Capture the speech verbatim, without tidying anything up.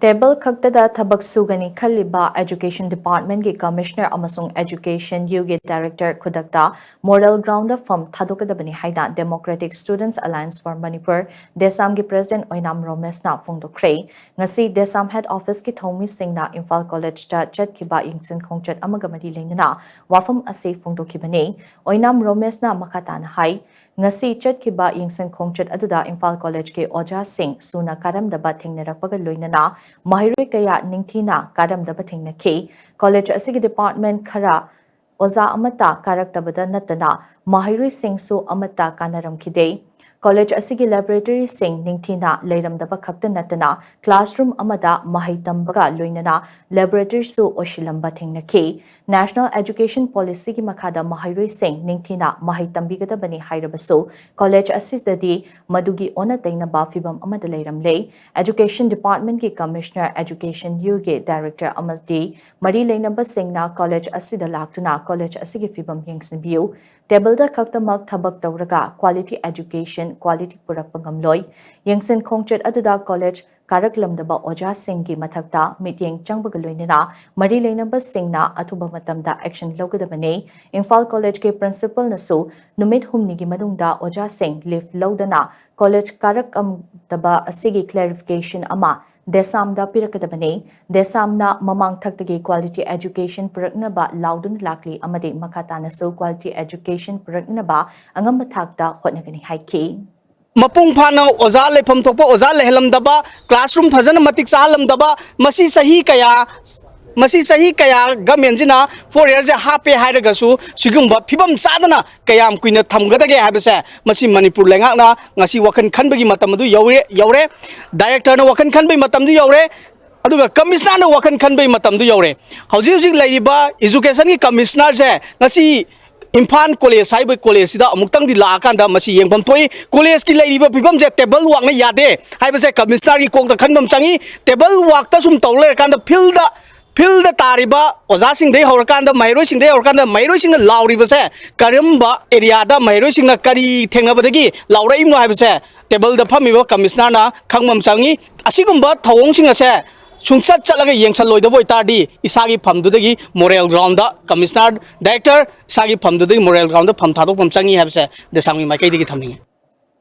Table ꯈꯛꯇꯗ ꯊꯕꯛ ꯁꯨꯒꯅꯤ ꯈꯜꯂꯤꯕ Education Department ꯀꯤ Commissioner ꯑꯃꯁꯨꯡ Education U ꯒꯤ Director ꯈꯨꯗꯛꯇ moral ground ꯗ ꯐꯝ ꯊꯥꯗꯣꯛꯀꯗꯕꯅꯤ ꯍꯥꯏꯅ Democratic Students Alliance for Manipur, DESAM ꯒꯤ President ꯑꯣꯏꯅꯥꯝ ꯔꯣꯃꯦꯁꯅ ꯐꯣꯡꯗꯣꯛꯈ꯭ꯔꯦ꯫ ꯉꯁꯤ DESAM Head Office ꯀꯤ ꯊꯧꯃꯤꯁꯤꯡꯅ ꯏꯝꯐꯥꯜ College ꯇ ꯆꯠꯈꯤꯕ ꯌꯦꯡꯁꯤꯟ ꯈꯣꯡꯆꯠ ꯑꯃꯒ ꯃꯔꯤ ꯂꯩꯅꯅ ꯋꯥꯐꯝ ꯑꯁꯤ ꯐꯣꯡꯗꯣꯛꯈꯤꯕꯅꯤ꯫ ꯑꯣꯏꯅꯥꯝ ꯔꯣꯃꯦꯁꯅ ꯃꯈꯥ ꯇꯥꯅ ꯍꯥꯏ, ꯉꯁꯤ ꯆꯠꯈꯤꯕ ꯌꯦꯡꯁꯤꯟ ꯈꯣꯡꯆꯠ ꯑꯗꯨꯗ ꯏꯝꯐꯥꯜ College ꯀꯤ ꯑꯣꯖꯥꯁꯤꯡ ꯁꯨꯅ ꯀꯥꯔꯝꯗꯕ ꯊꯦꯡꯅꯔꯛꯄꯒ ꯂꯣꯏꯅꯅ ꯃꯍꯩꯔꯣꯏ ꯀꯌꯥ ꯅꯤꯡꯊꯤꯅ ꯀꯥꯔꯝꯗꯕ ꯊꯦꯡꯅꯈꯤ꯫ College ꯑꯁꯤꯒꯤ department ꯈꯔ ꯑꯣꯖꯥ ꯑꯃꯠꯇ ꯀꯥꯔꯛꯇꯕꯗ ꯅꯠꯇꯅ ꯃꯍꯩꯔꯣꯏꯁꯤꯡꯁꯨ ꯑꯃꯠꯇ ꯀꯥꯟꯅꯔꯝꯈꯤꯗꯦ꯫ College ꯑꯁꯤꯒꯤ laboratory ꯁꯤꯡ ꯅꯤꯡꯊꯤꯅ ꯂꯩꯔꯝꯗꯕ ꯈꯛꯇ ꯅꯠꯇꯅ classroom ꯑꯃꯗ ꯃꯍꯩ ꯇꯝꯕꯒ ꯂꯣꯏꯅꯅ laboratory ꯁꯨ ꯑꯣꯏꯁꯤꯜꯂꯝꯕ ꯊꯦꯡꯅꯈꯤ꯫ National Education Policy ꯒꯤ ꯃꯈꯥꯗ ꯃꯍꯩꯔꯣꯏꯁꯤꯡ ꯅꯤꯡꯊꯤꯅ ꯃꯍꯩ ꯇꯝꯕꯤꯒꯗꯕꯅꯤ ꯍꯥꯏꯔꯕꯁꯨ, college ꯑꯁꯤꯗꯗꯤ ꯃꯗꯨꯒꯤ ꯑꯣꯟꯅ ꯇꯩꯅꯕ ꯐꯤꯚꯝ ꯑꯃꯗ ꯂꯩꯔꯝꯂꯦ꯫ Education Department ꯀꯤ Commissioner, Education U ꯒꯤ Director ꯑꯃꯗꯤ ꯃꯔꯤ ꯂꯩꯅꯕꯁꯤꯡꯅ college ꯑꯁꯤꯗ ꯂꯥꯛꯇꯨꯅ college ꯑꯁꯤꯒꯤ ꯐꯤꯚꯝ ꯌꯦꯡꯁꯤꯟꯕꯤꯌꯨ꯫ ꯇꯦꯕꯜꯗ ꯈꯛꯇꯃꯛ ꯊꯕꯛ ꯇꯧꯔꯒ quality education, quality ꯄꯨꯔꯛꯄ ꯉꯝꯂꯣꯏ꯫ ꯌꯦꯡꯁꯤꯟ ꯈꯣꯡꯆꯠ ꯑꯗꯨꯗ college ꯀꯥꯔꯛꯂꯝꯗꯕ ꯑꯣꯖꯥꯁꯤꯡꯒꯤ ꯃꯊꯛꯇ ꯃꯤꯠꯌꯦꯡ ꯆꯪꯕꯒ ꯂꯣꯏꯅꯅ ꯃꯔꯤ ꯂꯩꯅꯕꯁꯤꯡꯅ ꯑꯊꯨꯕ ꯃꯇꯝꯗ action ꯂꯧꯒꯗꯕꯅꯤ꯫ ꯏꯝꯐꯥꯜ College ꯀꯤ Principal ꯅꯁꯨ ꯅꯨꯃꯤꯠ ꯍꯨꯝꯅꯤꯒꯤ ꯃꯅꯨꯡꯗ ꯑꯣꯖꯥꯁꯤꯡ leave ꯂꯧꯗꯅ college ꯀꯥꯔꯛꯂꯝꯗꯕ ꯑꯁꯤꯒꯤ clarification ꯑꯃ DESAM ꯗ ꯄꯤꯔꯛꯀꯗꯕꯅꯤ꯫ DESAM ꯅ ꯃꯃꯥꯡ ꯊꯛꯇꯒꯤ quality education ꯄꯨꯔꯛꯅꯕ ꯂꯥꯎꯗꯨꯅ ꯂꯥꯛꯂꯤ ꯑꯃꯗꯤ ꯃꯈꯥ ꯇꯥꯅꯁꯨ quality education ꯄꯨꯔꯛꯅꯕ ꯑꯉꯝꯕ ꯊꯥꯛꯇ ꯍꯣꯠꯅꯒꯅꯤ ꯍꯥꯏꯈꯤ꯫ ꯃꯄꯨꯡ ꯐꯥꯅ ꯑꯣꯖꯥ ꯂꯩꯐꯝ ꯊꯣꯛꯄ ꯑꯣꯖꯥ ꯂꯩꯍꯜꯂꯝꯗꯕ, classroom ꯐꯖꯅ ꯃꯇꯤꯛ ꯆꯥꯍꯜꯂꯝꯗꯕ, ꯃꯁꯤ ꯆꯍꯤ ꯀꯌꯥ, ꯃꯁꯤ ꯆꯍꯤ ꯀꯌꯥ government ꯁꯤꯅ four year ꯁꯦ ꯍꯥꯞꯄꯦ ꯍꯥꯏꯔꯒꯁꯨ ꯁꯤꯒꯨꯝꯕ ꯐꯤꯕꯝ ꯆꯥꯗꯅ ꯀꯌꯥꯝ ꯀꯨꯏꯅ ꯊꯝꯒꯗꯒꯦ ꯍꯥꯏꯕꯁꯦ ꯃꯁꯤ ꯃꯅꯤꯄꯨꯔ ꯂꯩꯉꯥꯛꯅ ꯉꯁꯤ ꯋꯥꯈꯜ ꯈꯟꯕꯒꯤ ꯃꯇꯝ ꯑꯗꯨ ꯌꯧꯔꯦ, ꯌꯧꯔꯦ꯫ Director ꯅ ꯋꯥꯈꯜ ꯈꯟꯕꯒꯤ ꯃꯇꯝꯗꯨ ꯌꯧꯔꯦ꯫ ꯑꯗꯨꯒ Commissioner ꯅ ꯋꯥꯈꯜ ꯈꯟꯕꯒꯤ ꯃꯇꯝꯗꯨ ꯌꯧꯔꯦ꯫ ꯍꯧꯖꯤꯛ ꯍꯧꯖꯤꯛ ꯂꯩꯔꯤꯕ Education ꯒꯤ Commissioner ꯁꯦ ꯉꯁꯤ ꯏꯝꯐꯥꯜ College ꯍꯥꯏꯕ college ꯁꯤꯗ ꯑꯃꯨꯛꯇꯪꯗꯤ ꯂꯥꯛꯑꯀꯥꯟꯗ ꯃꯁꯤ ꯌꯦꯡꯐꯝ ꯊꯣꯛꯏ꯫ College ꯀꯤ ꯂꯩꯔꯤꯕ ꯐꯤꯕꯝꯁꯦ table work ꯅ ꯌꯥꯗꯦ ꯍꯥꯏꯕꯁꯦ Commissioner ꯒꯤ ꯀꯣꯛꯇ ꯈꯟꯕ ꯑꯃ ꯆꯪꯏ꯫ Table work ꯇ ꯁꯨꯝ ꯇꯧ ꯂꯩꯔꯀꯥꯟꯗ field ꯗ, ꯐꯤꯜꯗ ꯇꯥꯔꯤꯕ ꯑꯣꯖꯥꯁꯤꯡꯗꯒꯤ ꯍꯧꯔꯀꯥꯟꯗ, ꯃꯍꯩꯔꯣꯏꯁꯤꯡꯗꯒꯤ ꯍꯧꯔꯀꯥꯟꯗ, ꯃꯍꯩꯔꯣꯏꯁꯤꯡꯅ ꯂꯥꯎꯔꯤꯕꯁꯦ ꯀꯔꯝꯕ ꯑꯦꯔꯤꯌꯥꯗ ꯃꯍꯩꯔꯣꯏꯁꯤꯡꯅ ꯀꯔꯤ ꯊꯦꯡꯅꯕꯗꯒꯤ ꯂꯥꯎꯔꯛꯏꯕꯅꯣ ꯍꯥꯏꯕꯁꯦ ꯇꯦꯕꯜꯗ ꯐꯝꯃꯤꯕ ꯀꯃꯤꯁꯅꯔꯅ ꯈꯪꯕ ꯑꯃ ꯆꯪꯉꯤ꯫ ꯑꯁꯤꯒꯨꯝꯕ ꯊꯧꯑꯣꯡꯁꯤꯡ ꯑꯁꯦ ꯁꯨꯡꯆꯠ ꯆꯠꯂꯒ ꯌꯦꯡꯁꯜꯂꯣꯏꯗꯕ ꯑꯣꯏꯇꯥꯔꯗꯤ, ꯏꯁꯥꯒꯤ ꯐꯝꯗꯨꯗꯒꯤ ꯃꯣꯔꯦꯜ ꯒ꯭ꯔꯥꯎꯟꯗ, ꯀꯃꯤꯁꯅꯔ, ꯗꯥꯏꯔꯦꯛꯇꯔ ꯏꯁꯥꯒꯤ ꯐꯝꯗꯨꯗꯒꯤ ꯃꯣꯔꯦꯜ ꯒ꯭ꯔꯥꯎꯟꯗ ꯐꯝ ꯊꯥꯗꯣꯛꯄ ꯑꯃ ꯆꯪꯉꯤ ꯍꯥꯏꯕꯁꯦ ꯗꯦꯁꯥꯡꯒꯤ ꯃꯥꯏꯀꯩꯗꯒꯤ ꯊꯝꯅꯤꯡꯉꯤ꯫